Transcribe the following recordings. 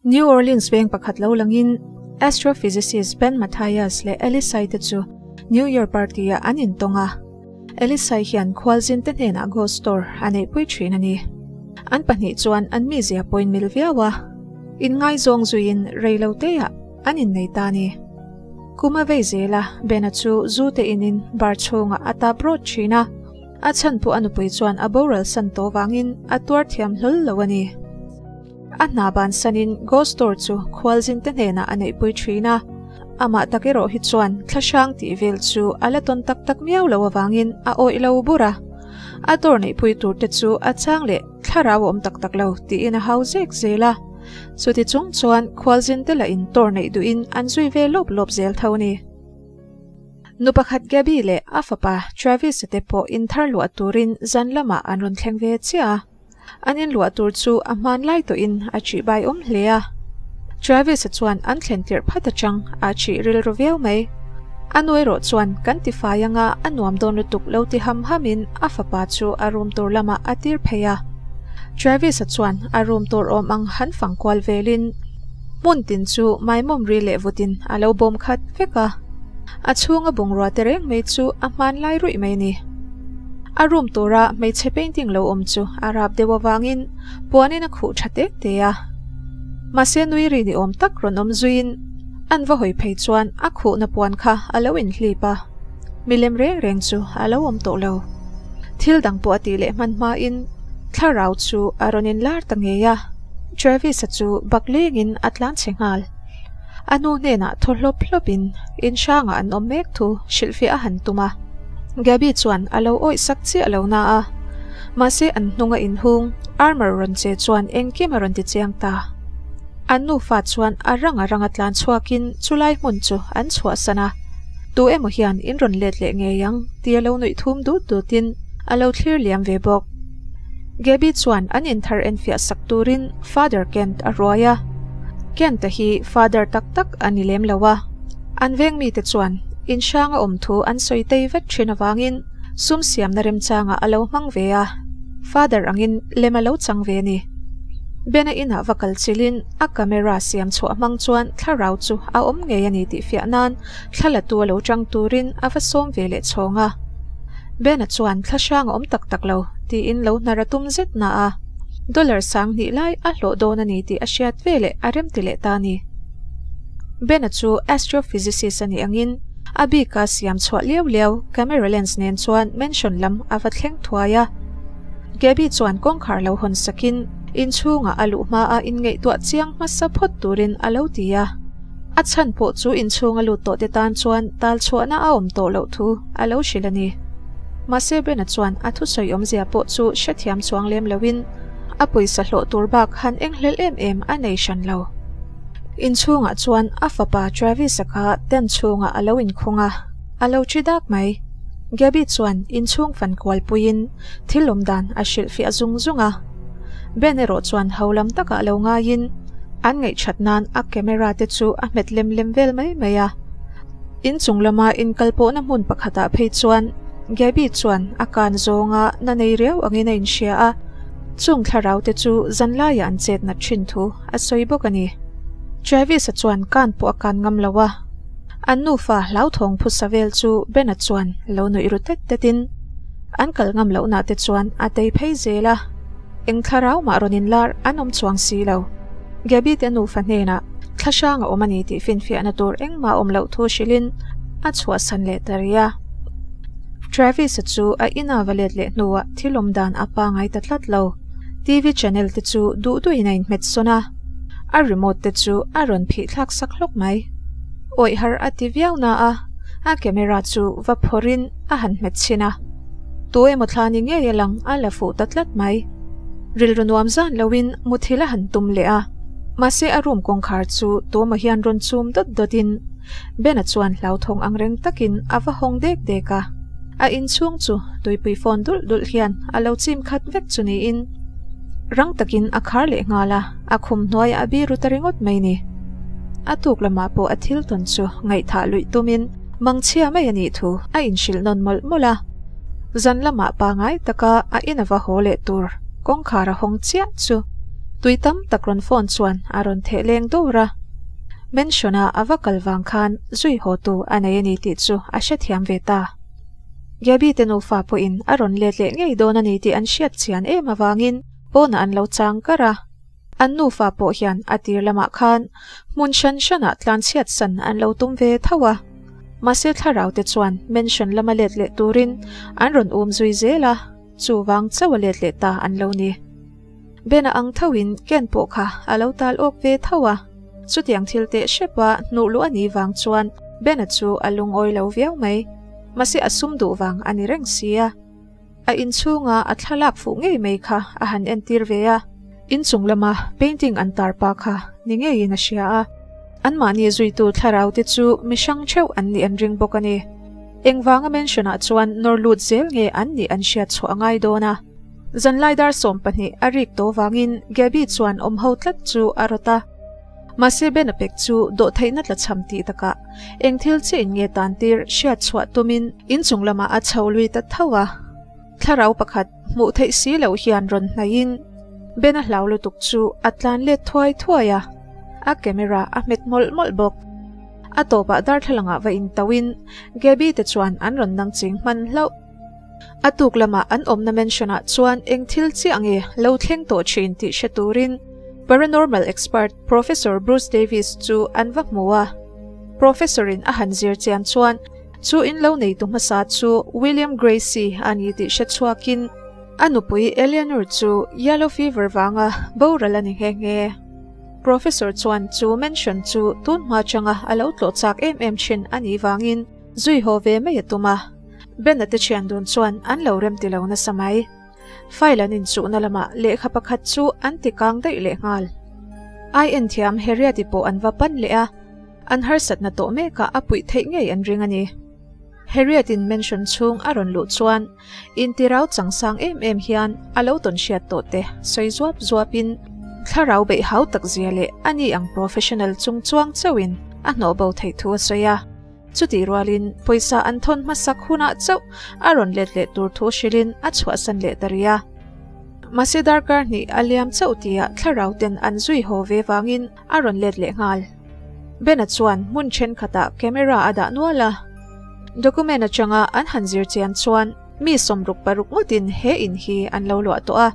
New Orleans veng pakhat lo langin astrophysicist Ben Mathias leh Ellisai te chu New Year party-ah an intawng a. Ellisai hian khualzin te hnenah ghost store a neihpui thin a ni. An pahnih chuan an mizia pawhin mil viau a, inngaizawng zuiin rei lo teah an innei ta a ni. Kum a vei zel a, Bena chu zu te inin bar chhungah a tap rawt thin a. A chhan pawh a nupui chuan a boral san tawh vangin a tuar thiam hlawl lo a ni. A hna bansanin ghost store chu khualzin te hnenah a neihpui thin a, amah tak erawh hi chuan thlahrang tih vel chu a la tawn tak tak miau lo avangin a awih lo bur a. A dawr neihpui tur te chu a chang leh thlarau a awm tak tak lo tiin a hau zek zel a. Chuti chung chuan khualzin te lah in dawr neih duhin an zui ve lawp lawp zel tho a ni. Nu pakhat Gabby leh a fapa Travis-a te pawh inthar luah turin zan lamah an rawn thleng ve chiah a. An inluah tur chu a hmanlai tawhin a chih bai awm hle a. Travis-a chuan an thlen tirh phat atang a chih rilru viau mai. A nu erawh chuan kan ti fai anga a nuam dawn lutuk lo ti ham hamin a fapa chu a room tur lamah a tir phei a. Travis-a chuan a room tur awm ang han fang kual velin hmun tin chu maimawm ri leh vutin a lo bawm khat vek a. A chhunga bungrua te reng mai chu a hmanlai ruih mai a ni. A room tura hmeichhe painting lo awm chu a rap deuh avangin puanin a khuh tha tek te a. Mahse nui ri ni awm tak rawn awm zuiin an va hawi phei chuan a khuhna puan kha a lo inhlip a, milem reng reng chu a lo awm tawh lo. Thil dang pawh a tih leh hman hmain thlarau chu a rawn inlar ta ngei a, Travis-a chu bak lengin a tlan chhe nghal. A nu hnenah thaw hlawp hlawpin in hrangah an awm mek thu hrilhfiah a han tum a. Gabby chuan a lo awih sak chiah lo na a, mahse an hnunga inhung armour rawn che chuan engkim a rawn ti chiang ta. An nufa chuan a rang a ranga tlan chhuakin chulai hmun chu an chhuahsan a, tu emaw hian in rawn let leh ngei ang tia lo nuih thum dut dutin a lo thlir liam ve bawk. Gabby chuan an inthar enfiah sak turin Father Kent a ruai a. Kent-a hi Father tak tak a ni lem lo a. An veng mite chuan in hranga awm thu an sawi tei vek thin avangin sum siamna remchangah a lo hmang ve a, Father angin lem a lo chang ve a ni. Ben-a inah va kal chilhin a camera siam chhuah hmang chuan thlarau chu a awm ngei a ni tih fiah nan thla la tu a lo chang turin a va sawm ve leh chhawng a. Ben-a chuan thla hrang a awm tak tak lo tiin lo hnar a tum zet na a. Dollar sang hnih lai a hlawh dawn a ni tih a hriat ve leh a remti leh ta a ni. Ben-a chu astrophysicist a nih angin a bika siam chhuah liau liau camera lens nen chuan mansion lam a va thleng thuai a. Gabby chuan kawngkhar lo hawn sakin inchhungah a luh hmaa inngaihtuah chiang hmasa phawt turin a lo ti a. A chhan pawh chu inchhung a lut tawh te tan chuan tal chhuahna a awm tawh loh thu a lo hrilh a ni. Mahse Bena chuan a thusawi awmzia pawh chu hrethiam chuang lem loin a pawisa hlawh tur bak han enghlel em em a nei hran lo. Inchhungah chuan a fapa Travis-a kha tent chhungah a lo inkhung a, a lo thi dak mai. Gabby chuan inchhung fan kual puiin thil awm dan a hrilhfiah zung zung a. Ben erawh chuan ho lam takah lo ngaiin an ngaihthat nan a camera te chu a hmet lem lem vel mai mai a. Inchung lama inkalpawhna hmun pakhatah phei chuan Gabby chuan a kan zawnga na nei riau angin a inhria a, chung thlarau te chu zanlaiah an chet nat thin thu a sawi bawk a ni. Travis-a chuan kan pawh a kan ngam lo a, an nufa hlauthawng phusa vel chu Ben-a chuan lo nuih ru tet tetin an kal ngam lohna te chuan a tei phei zel a. Eng thlarau mah rawn inlar an awm chuang si lo. Gabby te nufa hnenah thla hrang a awm a ni tih finfiahna tur engmah awm loh thu hrilhin a chhuahsan leh ta rih a. Travis-a chu a ina va let leh hnuah thil awm dan a pangai ta tlat lo. TV channel te chu duh duhin a inhmet sawn a, a remote te chu a rawn phih thlak sak hlawk mai. Awih har a ti viau na a, a camera chu va phawrhin a han hmet chhin a. Tu emaw thla ni ngei a lang a la fuh ta tlat mai. Rilru nuam zan loin muthilh a han tum leh a, mahse a room kawngkhar chu tu emaw hian rawn chum dawt dawtin Ben-a chuan hlauthawng ang reng takin a va hawng dek dek a. A inchhung chu tuipui fawn dulh dulh hian a lo chim khat vek chu niin rang takin a khar leh nghal a, a khum hnuaiah a biru ta ringawt mai ni. A tuk lamah pawh a thil tawn chu ngaihthah luih tumin Mangchhia mai a nih thu a inhrilh nawn mawlh mawlh a. Zan lamah pangai taka a in a va haw leh tur kawngkhar a hawng chiah chu. Tui tam tak rawn phone chuan a rawn theh leng dawr a. Mansion-a a va kal vang khan zui haw tu a nei a ni tih chu a hrethiam ve ta. Gaby te nufa pawhin a rawn let leh ngei dawn a ni tih an hriat chian em avangin pawnah an lo chang kar a. An nufa pawh hian a tir lamah khan hmun hran hranah tlanchhiat san an lo tum ve tho a. Mahse thlarau te chuan mansion lama let leh turin an rawn um zui zel a, chuvang chauh a let leh ta an lo ni. Bena ang thoin Ken pawh kha a lo tal awk ve tho a, chutiang thil teh hrep a hnuh luh a nih vang chuan Bena chu a lungawi lo viau mai. Mahse a sum duh vang a ni reng si a. A inchhunga a thlalak fuh ngei mai kha a han entir ve a, inchung lama painting an tar pa kha ni ngeiin a hria a. Anmahni zuitu thlarau te chu mi hrang theuh an nih an ring bawk a ni. Engvanga mansion-ah chuan nawr lut zel nge an nih an hriat chhuah a ngai dawn a. Zanlai dar 12 a rik tawh vangin Gabby chuan awm ho tlat chu a rawt a. Mahse Ben a pek chu dawhtheihna tla cham tih takah eng thil chiah in nge tan tir hriat chhuah tumin inchung lamah a chho lui ta tho a. Thlarau pakhat hmuh theih si loh hian rawn hnaihin Ben a hlau lutuk chu a tlan let thuai thuai a, a camera a hmet mawlh mawlh bawk. A tawpah darthlalangah va intauhin Gabby te chuan an rawn nang ching hman hlauh. A tuk lamah an awmna mansion-ah chuan eng thil chiah nge lo thleng tawh thin tih hre turin paranormal expert Professor Bruce Davis chu an va hmu a. Professor-in a han zir chian chuan chu in lo neitu hmasa chu William Gracie a ni tih hre chhuakin a nupui Eleanor chu yellow fever vanga boral a ni nghe nghe. Professor chuan chu mansion chu tun hma changa a lo tlawh chak em em thin a nih vangin zui haw ve mai a tum a. Ben-a te thian dun chuan an lo rem ti lo nasa mai. File an inchuhna lamah lehkha pakhat chu an ti kang daih leh nghal. Ai en thiam Harriet-i pawh an va pan leh a, an harsatna tawh mekah a puih theih ngei an ring a ni. Harriet-in mansion chhung a rawn luh chuan intirau changsang em em hian a lo tawn hriat tawh te sawi zuap zuapin thlarau beih hau tak zia leh a ni ang professional chung chuang chauhin a hnawh bo theih thu a sawi a. Chutih rualin pawisa an thawn hmasak hunah chauh a rawn let leh tur thu hrilhin a chhuahsan leh ta rih a. Mahse darkar hnih a liam chauh tihah thlarau ten an zui haw ve vangin a rawn let leh nghal. Ben-a chuan hmun thenkhatah camera a dah nual a. Document atanga an han zir chian chuan mi 66 ngawtin he in hi an lo luah tawh a.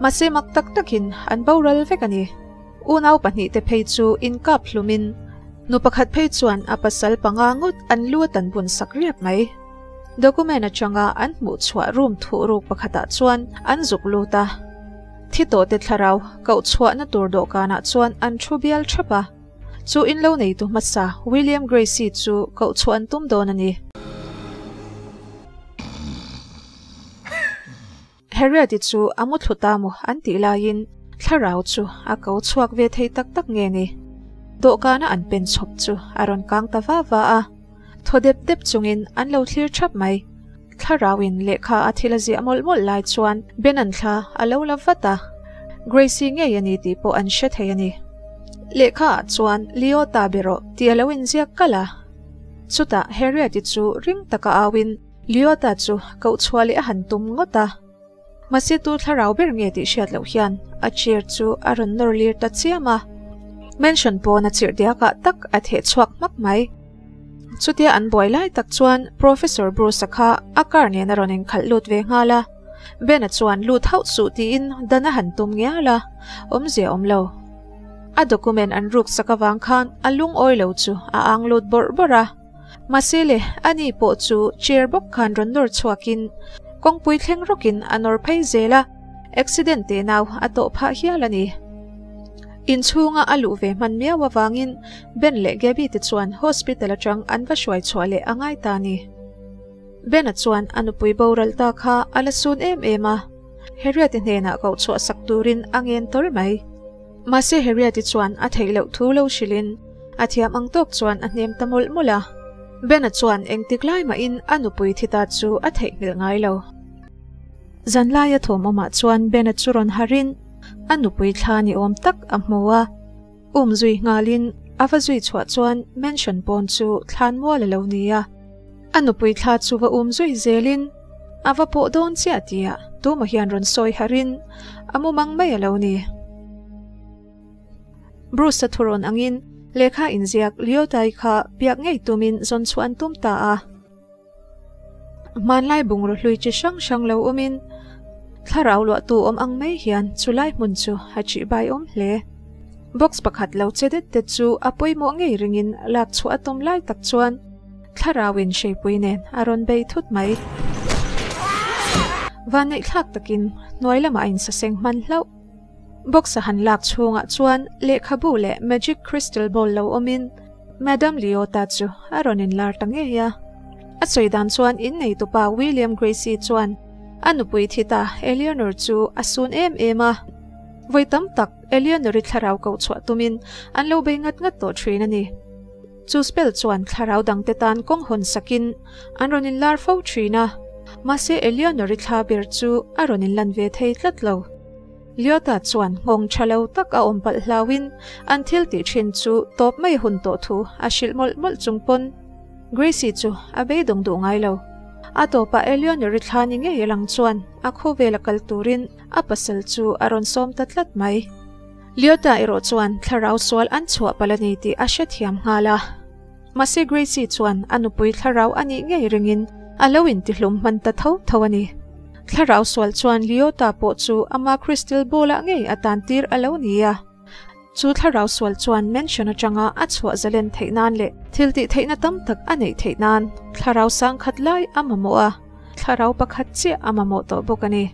Mahse mak tak takin an boral vek a ni. Unau pahnihte phei chu inkap hlumin nu pakhat phei chuan a pasal panga ngawt an lu a tan bun sak riap mai. Document atanga an hmuh chhuah room thuh ruk pakhatah chuan an zuk lut a. Thi tawhte thlarau koh chhuahna tur dawhkanah chuan an thu bial thap a. Chu in lo neitu hmasa William Gracie chu koh chhuah an tum dawn a ni. Harriet-i chu a mu thlu ta maw an tih laiin thlarau chu a ko chhuak ve thei tak tak nge ni? Dawhkana an pen chhawp chu a rawn kang ta va va a, thaw dep dep chungin an lo thlir thap mai. Thlarauin lehkha a thil a ziah mawlh mawlh lai chuan Ben-a'n thla a lo la vat a, Gracie ngei a ni tih pawh an hre thei a ni. Lehkha ah chuan Leo ta be rawh tih a lo inziak kalh a. Chutah Harriet-i chu ring taka auin Leota chu koh chhuah leh a han tum ngawt a. Mahse tu thlarau ber nge tih hriat loh hian a chair chu a rawn nawr lir ta chiam a. Mansion pawn a chirh diakah tak a theh chhuak hmak mai. Chutia an buai lai tak chuan Professor Bruce-a kha a car nen a rawn inkhalh lut ve nghal a. Ben-a chuan lut hauh suh tiin dan a han tum ngial a, awmzia awm lo. A document an ruk sak avang khan a lungawi lo chu a ang lut bawrh bawrh a. Mahse le, ani pawh chu chair bawk khan rawn nawr chhuakin kawngpui thleng rawkin a nawr phei zel a, accident teh nau a tawh phah hial a ni. Inchhunga a luh ve hman miau avangin Ben leh Gabby te chuan hospital atang an va hruai chhuah leh a ngai ta a ni. Ben-a chuan a nupui boral ta kha a la sun em em a, Harriet-i hnenah koh chhuah sak turin a ngen tawr mai. Mahse Harriet-i chuan a theih loh thu lo hrilhin a thiam ang tawk chuan a hnem ta mawlh mawlh a. Ben-a chuan engtik lai mahin a nupui thi ta chu a theihnghilh ngai lo. Zanlaia thawm awmah chuan Ben-a chu rawn harin a nupui thla ni awm tak a hmu a. Um zui nghalin a va zui chhuah chuan mansion pawn chu thlan mual a lo ni a. A nupui thla chu va um zui zelin a va pawh dawn chiah tihah tumah hian rawn sawi harin a mumang mai a lo ni. Bruce-a thurawn angin lehkha inziak Liotai kha biak ngei tumin zawn chhuah an tum ta a. Hmanlai bungraw hlui chi hrang hrang lo awmin thlarau luahtu awm ang mai hian chulai hmun chu a ṭihbai awm hle. Box pakhat lo che det det chu a pawimawh ngei ringin lak chhuah a tum lai tak chuan thlarauin hreipui nen a rawn bei thut mai. Vanneihthlak takin hnuai lamah a insaseng hman hlauh. Box a han lak chhungah chuan lehkhabu leh magic crystal ball lo awmin Madam Leota chu a rawn inlar ta ngei a. A sawi dan chuan inneitupa William Gracie chuan a nupui thi ta Eleanor chu a sun em em a. Vawi tam tak Eleanor-i thlarau koh chhuah tumin an lo bei ngat ngat tawh thin a ni. Chu spell chuan thlarau dangte tan kawng hawn sakin an rawn inlar fo thin a, mahse Eleanor-i thla ber chu a rawn inlan ve thei tlat lo. Leota chuan nghawng tha lo tak a awm palh hlauhin an thil tih thin chu tawp mai hun tawh thu a hrilh mawlh mawlh chung pawn Gracie chu a beidawng duh ngai lo. A tawpah Eleanor-i thla ni ngei alang chuan a khawvela kal turin a pasal chu a rawn sawm ta tlat mai. Leota erawh chuan thlarau sual an chhuah palh a ni tih a hrethiam nghal a. Mahse Gracie chuan a nupui thlarau a nih ngei ringin a lo intihlum hman ta tho tho a ni. Thlarau sual chuan Leota pawh chu ama crystal ball-ah ngei a tan tir a lo ni a. Chu thlarau sual chuan mansion atanga a chhuah zalen theih nan leh thil tih theihna tam tak a neih theih nan thlarau sang khat lai a mamawh a, thlarau pakhat chiah a mamawh tawh bawk a ni.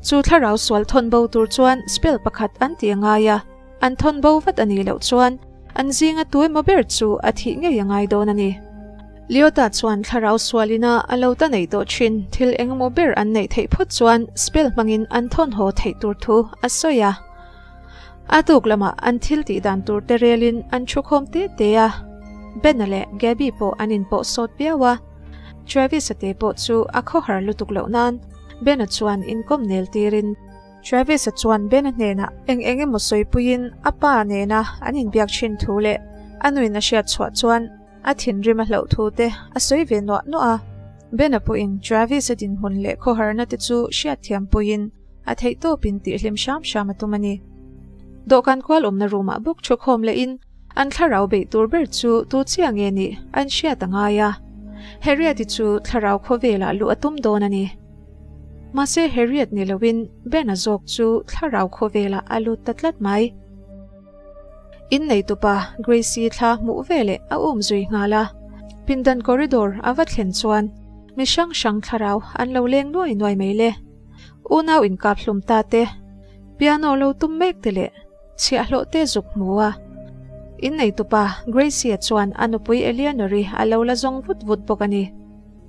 Chu thlarau sual thawn bo tur chuan spell pakhat an ti a ngai a, an thawn bo vat a nih loh chuan an zinga tu emaw ber chu a thih ngei a ngai dawn a ni. Leota chuan thlarau sualina a lo ta neih tawh thin thil engemaw ber an neih theih phawt chuan spell hmangin an thawn haw theih tur thu a sawi a. A tuk lamah an thil tih dan tur te relin an thu khawm te te a, Ben-a leh Gabby pawh an inpawh sawt viau a. Travis-a te pawh chu a khawhar lutuk loh nan Ben-a chuan inkawm nel tirin Travis-a chuan Ben-a hnenah eng eng emaw sawipuiin a pa nena an inbiak thin thu leh a nuin a hriat chhuah chuan a thinrim a hlauh thu te a sawi ve nuah nuah a. Ben-a pawhin Travis-a dinhmun leh khawharna te chu hriatthiam puiin a theihtawpin tihhlim hram hram a tum a ni. Dawhkan kual awmna room-ah bawk thukhawm lehin An thlarau beih tur ber chu tu chiah nge nih an hriat a ngai a. Harriet-i chu thlarau khawvelah luh a tum dawn a ni. Mahse Harriet ni loin Ben-a zawk chu thlarau khawvelah a lut ta tlat mai. Inneitupa Gracie thla hmuh veleh a um zui nghal a. Pindan corridor a va thlen chuan mi hrang hrang thlarau an lo leng nuai nuai mai le. Unau inkap hlum ta te, piano lo tum mek te leh Chhiahhlawh te zuk hmu a. Inneitupa Gracie-a chuan a nupui Eleanor-i a lo la zawng vut vut bawk a ni.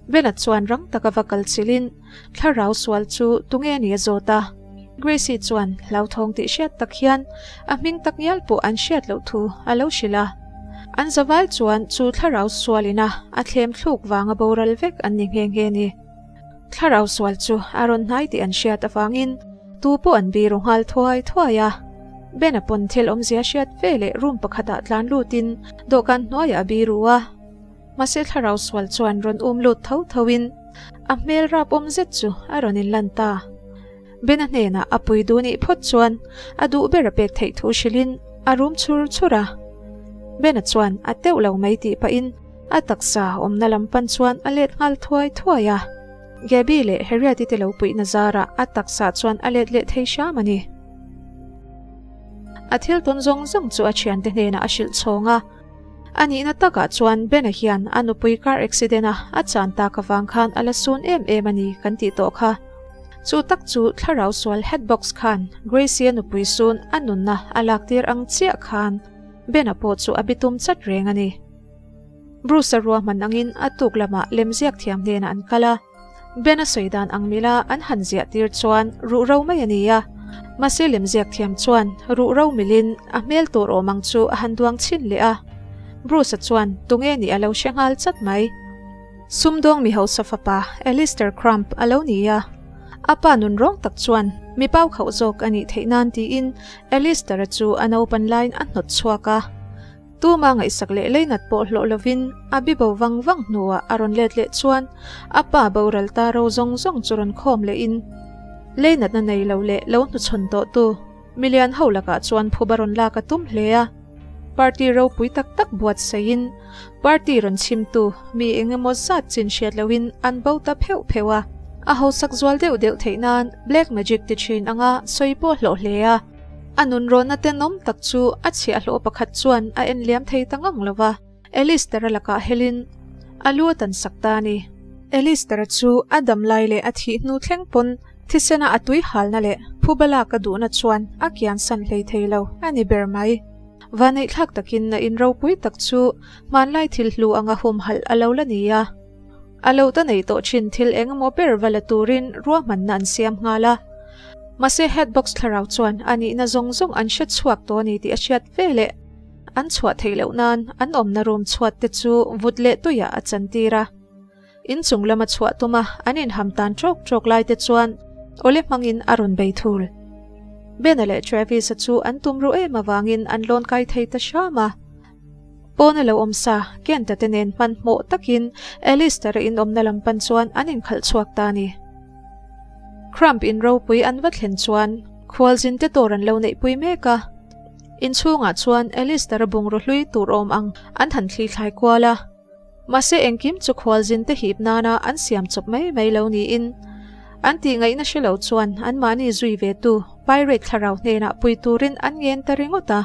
Ben-a chuan rang taka va kal chilhin thlarau sual chu tunge ni a zawt a. Gracie chuan hlauthawng tih hriat tak hian a hming tak ngial pawh an hriat loh thu a lo hrilh a. An zavai chuan chu thlarau sualina a thlem thluk vanga boral vek an ni nghe nghe ni. Thlarau sual chu a rawn hnai tih an hriat avangin tu pawh an biru nghal thuai thuai a. Ben-a pawn thil awmzia hriat ve leh room pakhatah tlan lutin dawhkan hnuaiah a biru a. Mahse thlarau sual chuan rawn um lut tho thoin a hmel rap awm zet chu a rawn inlan ta. Ben-a hnenah a pui duh nih phawt chuan a duh ber a pek theih thu hrilhin a rum chhur chhur a. Ben-a chuan a teuh lo mai tih pahin A taksa awmna lam pan chuan a let nghal thuai thuai a. Gabby leh Harriet-i te lo puihna zarah a taksa chuan a let leh thei hram a ni. A thil tawn zawng zawng chu a thiante hnenah a hrilh chhawng a. A nihna takah chuan Ben-a hian a nupui car accident-a a chan tak avang khan a la sun em em a ni kan tih tawh kha. Chu tak chu thlarau sual Hatbox khan Gracie-a nupui sun a nunna a lak tir ang chiah khan Ben-a pawh chu a bitum chat reng a ni. Bruce-a ruahman angin a tuk lamah lemziak thiam hnenah an kal a. Ben-a sawi dan ang mila an han ziah tir chuan ruhro mai a ni a. Mahse lemziak thiam chuan ruhro milin a hmel tur awm ang chu a han duang chhin leh a. Bruce-a chuan tunge nih a lo hre nghal chat mai. Sumdawng mi hausa fapa Alistair Crump a lo ni a. A pa nun rawng tak chuan mi pau khauh zawk a nih theih nan tiin Alistair-a chu a naupan laiin a hnawt chhuak a. Tuma ngaihsak leh leinat pawh hlawh lovin a bibo vang vang hnuah a rawn let leh chuan a pa boral ta ro zawng zawng chu rawn khawm lehin leinatna nei lo leh lo hnuchhawn tawhtu milian ho lakah chuan phuba rawn lak a tum hle a. party ropui tak tak buatsaihin party rawn chhimtu mi eng emaw zat chin hriat lohin an bo ta pheuh pheuh a. A hausak zual deuh deuh theih nan black magic ti thin anga sawi pawh hlawh hle a. A nunrawnna tenawm tak chu a chhiahhlawh pakhat chuan a en liam thei ta ngang lo va. Alistair-a lakah helin a lu a tan sak ta a ni. Alistair-a chu a dam lai leh a thih hnu thleng pawn thisena a tui halna leh phuba lak a duhna chuan a kian san hlei thei lo a ni ber mai. Vaneihthlak takin a in ropui tak chu hmanlai thil hlu anga humhalh a lo la ni a. A lo ta nei tawh thin thil eng emaw ber va la turin ruahmanna an siam nghal a. Mahse Headbox thlarau chuan a nihna zawng zawng an hre chhuak tawh a ni tih a hriat veleh. An chhuah theih loh nan an awmna room chhuat te chu vut leh tuiah a chantir a. In chung lama chhuah tuma an inham tan trawk trawk lai te chuan awle hmangin a rawn bei thul. Bena leh Travis-a chu an tum ruh em avangin an lawn kai thei ta hram a. Pawn a lo awm sa, Kent-a te nen hmanhmawh takin Alistair-a in awmna lam pan chuan an inkhalh chhuak ta a ni. Crump in ropui an va thlen chuan khualzin te tawr an lo neihpui mek a. Inchhungah chuan Alistair-a bungraw hlui tur awm ang an han thli thlai kual a. Mahse engkim chu khualzin te hip nana an siam chawp mai mai lo niin an tih ngaihna hre lo chuan anmahni zui ve tu Pirate thlarau hnenah pui turin an ngen ta ringawt a.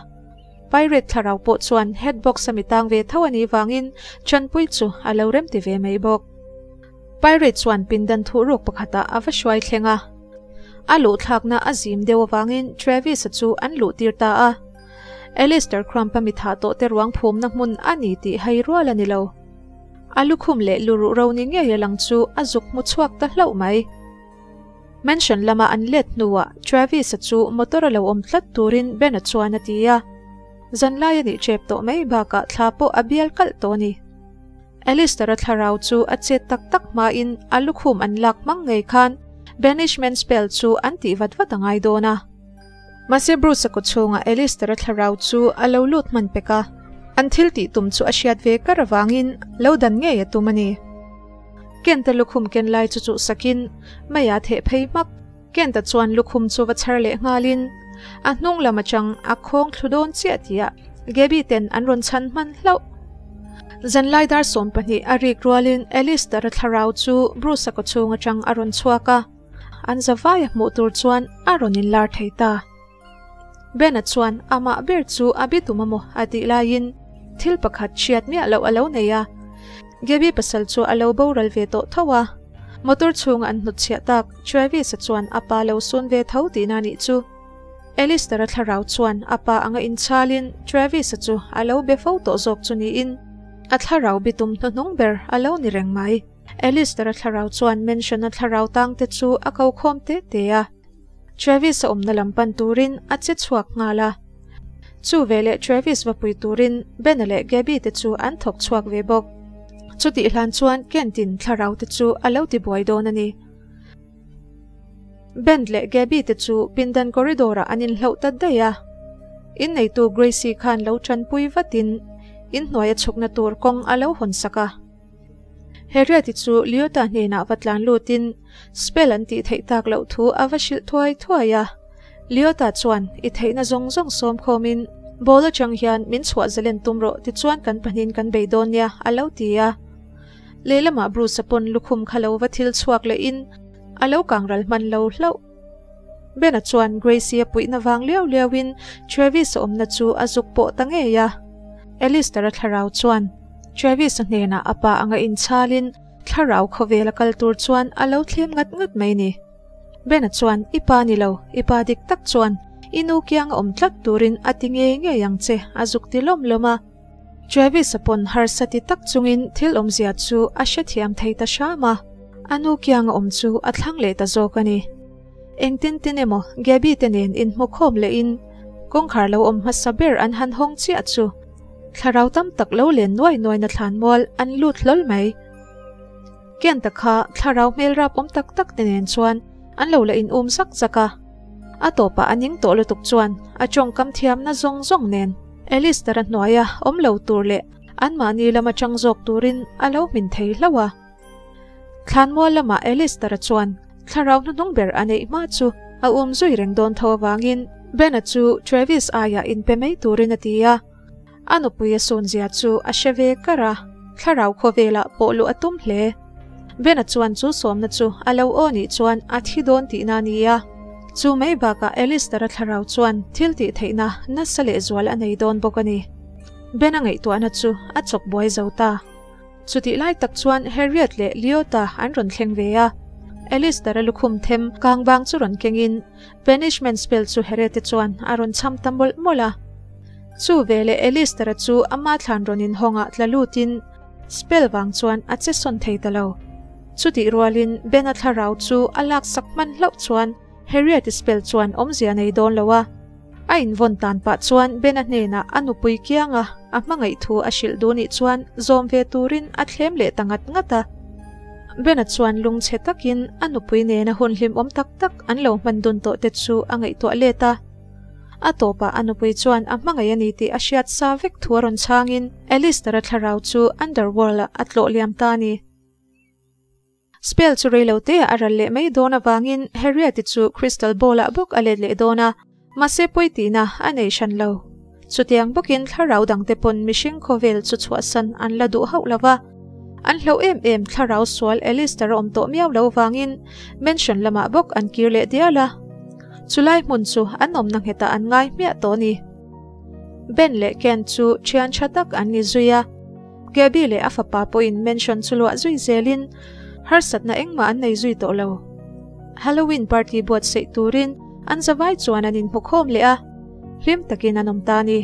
Pirate thlarau pawh chuan Headbox a mi tang ve tho a nih vangin chanpui chu a lo remti ve mai bawk. Pirate chuan pindan thuhruk pakhatah a va hruai thleng a. A luhthlakna a zim deuh avangin Travis-a chu an luhtir ta a. Alistair Crump-a mi thah tawh te ruang phumna hmun a ni tih hai rual a ni lo. A lukhum leh luruh ro ni ngei a lang chu a zuk hmu chhuak ta hlauh mai. Mansion lama an let hnuah Travis-a chu motor a lo awm tlat turin Ben-a chuan a ti a. Zanlai a nih ṭep tawh mai bakah thla pawh a bial kalh tawh a ni. Alistair-a thlarau chu a chet tak tak hmain a lukhum an lak hmang ngei khan banishment spell chu an tih vat vat a ngai dawn a. Mahse Bruce-a kaw chhungah Alistair-a thlarau chu a lo lut hman pek a, an thil tih tum chu a hriat ve kar avangin lo dan ngei a tum a ni. Kent-a lukhum ken lai chu chuhsakin mei-a theh phei hmak. Kent-a chuan lukhum chu va chhar leh nghalin a hnung lam atang a khawng thlu dawn chiah tihah Gaby ten an rawn chhan hman hlauh. Zanlai dar 12 a rik rualin Alistair-a thlarau chu Bruce-a kawchhung atang a rawn chhuak a, an zavaia hmuh tur chuan a rawn inlar thei ta. Ben-a chuan amah ber chu a bitum amaw a tih laiin thil pakhat hriat miah loh a lo nei a. Gaby pasal chu a lo boral ve tawh tho a. Motor chhunga an hnutchhiah tak Travis-a chuan a pa lo sun ve tho tihna a nih chu. Alistair-a thlarau chuan a pa anga inchhalin Travis-a chu a lo be fo tawh zawk chu niin a thlarau bitum hnuhnung ber a lo ni reng mai. Alistair-a thlarau chuan mansion-a thlarau tangte chu a ko khawm te te a. Travis a awmna lam pan turin a che chhuak nghal a. Chu veleh Travis va pui turin Ben-a leh Gabby te chu an thawk chhuak ve bawk. Chutih hlan chuan Kent-in thlarau te chu a lo ti buai dawn a ni. Ben leh Gabby te chu pindan corridor-ah an inhloh ta daih a. Inneitu Gracie khan lo tanpui vatin inhnuai a chhukna tur kawng a lo hawn sak a. Harriet-i chu Leota hnenah va tlan lutin spell an tih theih tak loh thu a va hrilh thuai thuai a. Leota chuan, I theihna zawng zawng sawm khawmin ball atang hian min chhuah zalen tum rawh tichuan kan pahnin kan bei dawn nia a lo ti a. Lehlamah Bruce-a pawn lukhum kha lo va thil chhuak lehin a lo kang ral hman lo hlauh. Ben-a chuan Gracie-a puihna vang liau liauin Travis-a awmna chu a zuk pawh ta ngei a. Alistair-a thlarau chuan Travis-a hnenah a pa anga inchhalin thlarau khawvel a kal tur chuan a lo thlem ngat ngat mai ni. Ben-a chuan i pa ni lo, i pa dik tak chuan i nu kianga awm tlat turin a ti ngei ngei ang che a zuk ti lawm lawm a. Travis-a pawn harsa ti tak chungin thil awmzia chu a hrethiam thei ta hram a, a nu kianga awm chu a thlang leh ta zawk a ni. Engtin tin emaw Gabby te nen inhmukhawm lehin kawngkhar lo awm hmasa ber an han hawng chiah chu Thlarau tam tak lo len nuai nuaina thlan mual an lut hlawl mai. Kenta kha thlarau hmel rap awm tak tak te nen chuan an lo la in um zak zak a. A tawpah a ning tawh lutuk chuan a tawngkam thiamna zawng zawng nen Alistair-a hnuaia awm lo tur leh anmahni lama tang zawk turin a lo hmin thei hlauh a. Thlan mual lamah Alistair-a chuan thlarau hnuhnung ber a neih hma chu a um zui reng dawn tho avangin Ben-a chu Travis aiah inpe mai turin a ti a. A nupui a sawn zia chu a hre ve kar a, thlarau khawvelah pawh luh a tum hle. Bena chuan chu sawmna chu a lo aw nih chuan a thi dawn tihna a ni a. Chu mai bakah Alistair-a thlarau chuan thil tih theihna nasa lehzual a nei dawn bawk a ni. Bena ngaihtuahna chu a chawk buai zo ta. Chutih lai tak chuan Harriet leh Leota an rawn thleng ve a. Alistair-a lukhum them kang bang chu rawn kengin banishment spell chu Harriet-i chuan a rawn cham ta mawlh mawlh a. Chu veleh Alistair-a chu ama thlan rawn inhawngah tla lutin spell vang chuan a che sawn thei ta lo. Chutih rualin Ben-a thlarau chu a laksak hman hlauh chuan Harriet-i spell chuan awmzia nei dawn lo a. A invawn tan pah chuan Ben-a hnenah a nupui kianga a hmangaih thu a hrilh duh nih chuan zawm ve turin a thlem leh ta ngat ngat a. Ben-a chuan lungchhe takin a nupui nena hun hlimawm tak tak an lo hman dun tawh te chu a ngaihtuah let a. A tawpah a nupui chuan a hmangaih a ni tih a hriat sa vek thu a rawn chhangin Alistair-a thlarau chu Underworld-ah a tlawh liam ta a ni. Spell chu rei lo te a ral leh mai dawn avangin Harriet-i chu Crystal Ball-ah bawk a let leh dawn a, mahse pawi tihna a nei hran lo. Chutiang bawkin thlarau dangte pawn mihring khawvel chu chhuahsan an la duh hauh lo va. An hlauh em em thlarau sual Alistair a awm tawh miau lo vangin mansion lamah bawk an kir leh dial a. Chulai hmun chu an awmna nghetah an ngai hmiah tawh a ni. Ben leh Ken chu thian tha tak an ni zui a. Gaby leh a fapa pawhin mansion chu luah zui zelin harsatna engmah an nei zui tawh lo. Halloween party buatsaih turin an zavai chuan an inhmukhawm leh a, hlim takin an awm ta a ni.